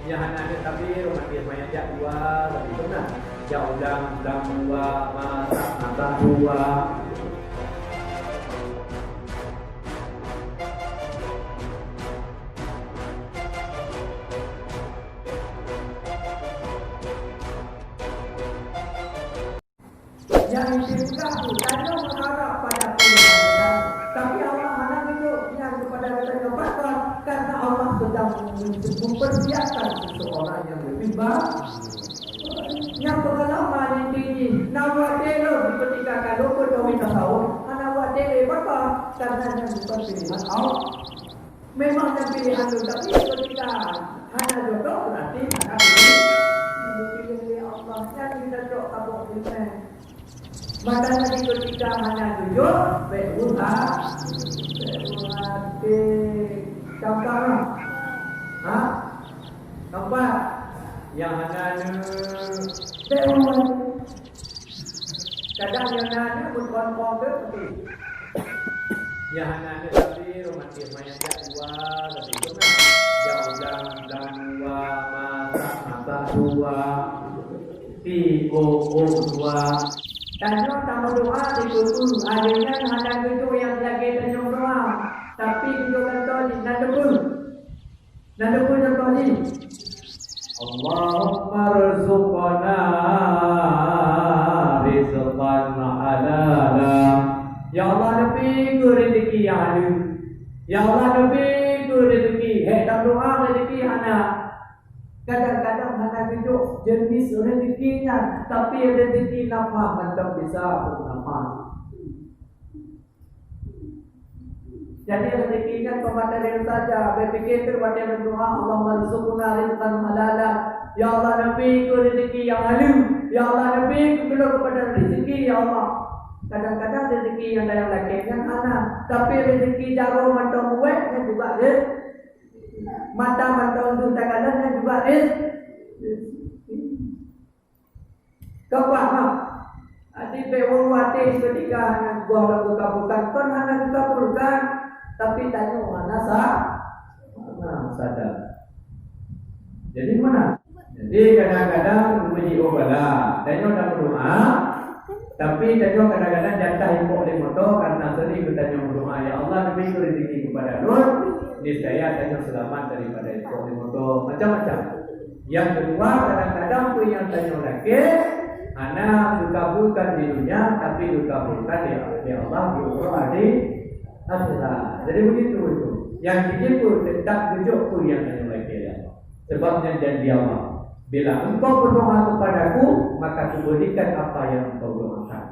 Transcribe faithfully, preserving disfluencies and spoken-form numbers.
Nyang hana neuk tabir, mati semayang jak dua, tapi sunat. Jak ulang, ulang dua, masak, masak dua. Nyang istighfar tu tanyoe meuharab pada Tuhan, tapi Allah hana geujok nyan keupada geutanyoe. Pakon? Karena Allah sedang mempersiapkan seseorang yang lebih baik. Nyang peungalaman inti jih, na watèe lom ketika ka lôn beutôi tasawuf, hana watèe lé. Pakon? Karena nyan bukan pilihan Allah. Memang nyan pilihan lôn, tapi ketika hana jodoh, berarti hana pilih. Hana pilih lé Allah. Nyan kita cok tabok iman. Makanya di ketika hana jujur, bèk ulah, bèk ulah. Gampang. Ha? Gampang. Nyang hana neuk, bèk ulah. Kadang nyang na neuk meutuan-tuan tu putih. Nyang hana neuk tapi romantis, manyang jak dua, tapi sunat. Jak ulang, ulang dua, masak, masak dua. Pi, o, o, dua. Tanyoe tameudoa di peue-peue, ada nyang hana geujok nyang lagèe tanyoe doa, tapi geujok kantô jih na teupeu. Na teupeu contoh jih. Allahumma rzuqna rizqan halala. Ya Allah, neubri keu rezeki nyang halal. Ya Allah, neubri keu rezeki. Hèk tameudoa rezeki hana. Kadang-kadang hana geujok jeunèh rezeki nyan, tapi rezeki nafah mantong bisa peunafaih. Jadi rezeki nyan peubateue saja. Bèk pikir watèe meudoa, "Allahumma rzuqna rizqan halalan." Ya Allah, neubri keu rezeki nyang halal. Ya Allah, neubri keu keudroe keupada rezeki, ya Allah. Kadang-kadang rezeki nyang dayang lakèe nyan hana, tapi rezeki jaroe mantong buet nyan juga re-, mata mantong deuh takalon nyan juga re-, Ka paham? Jadi, bèk watèe ketika hana geuboh lam bukan-bukan, kon hana geukabulkan, tapi tanyoe hana sa-, hana sadar. Jadi, mana? Jadi, kadang-kadang meujiôh bala, tanyoe dak meudoa, tapi tanyoe kadang-kadang jatah ipok lé moto karena sering geutanyoe meudoa, "Ya Allah, neubri rezeki keupada lôn," niscaya tanyoe seulamat daripada ipok lé moto, macam-macam. Nyang keudua, kadang-kadang peue nyang tanyoe lakèe hana geukabulkan di dunia, tapi geukabulkan di, di Allah di ukhra, di akhirat. Jadi begitu itu. Nyang jijeuet peue, teutap geujok peue nyang tanyoe lakèe nyan. Sebab nyan janji Allah, "Bila engkau berdoa kepadaku, maka kuberikan apa yang engkau doakan."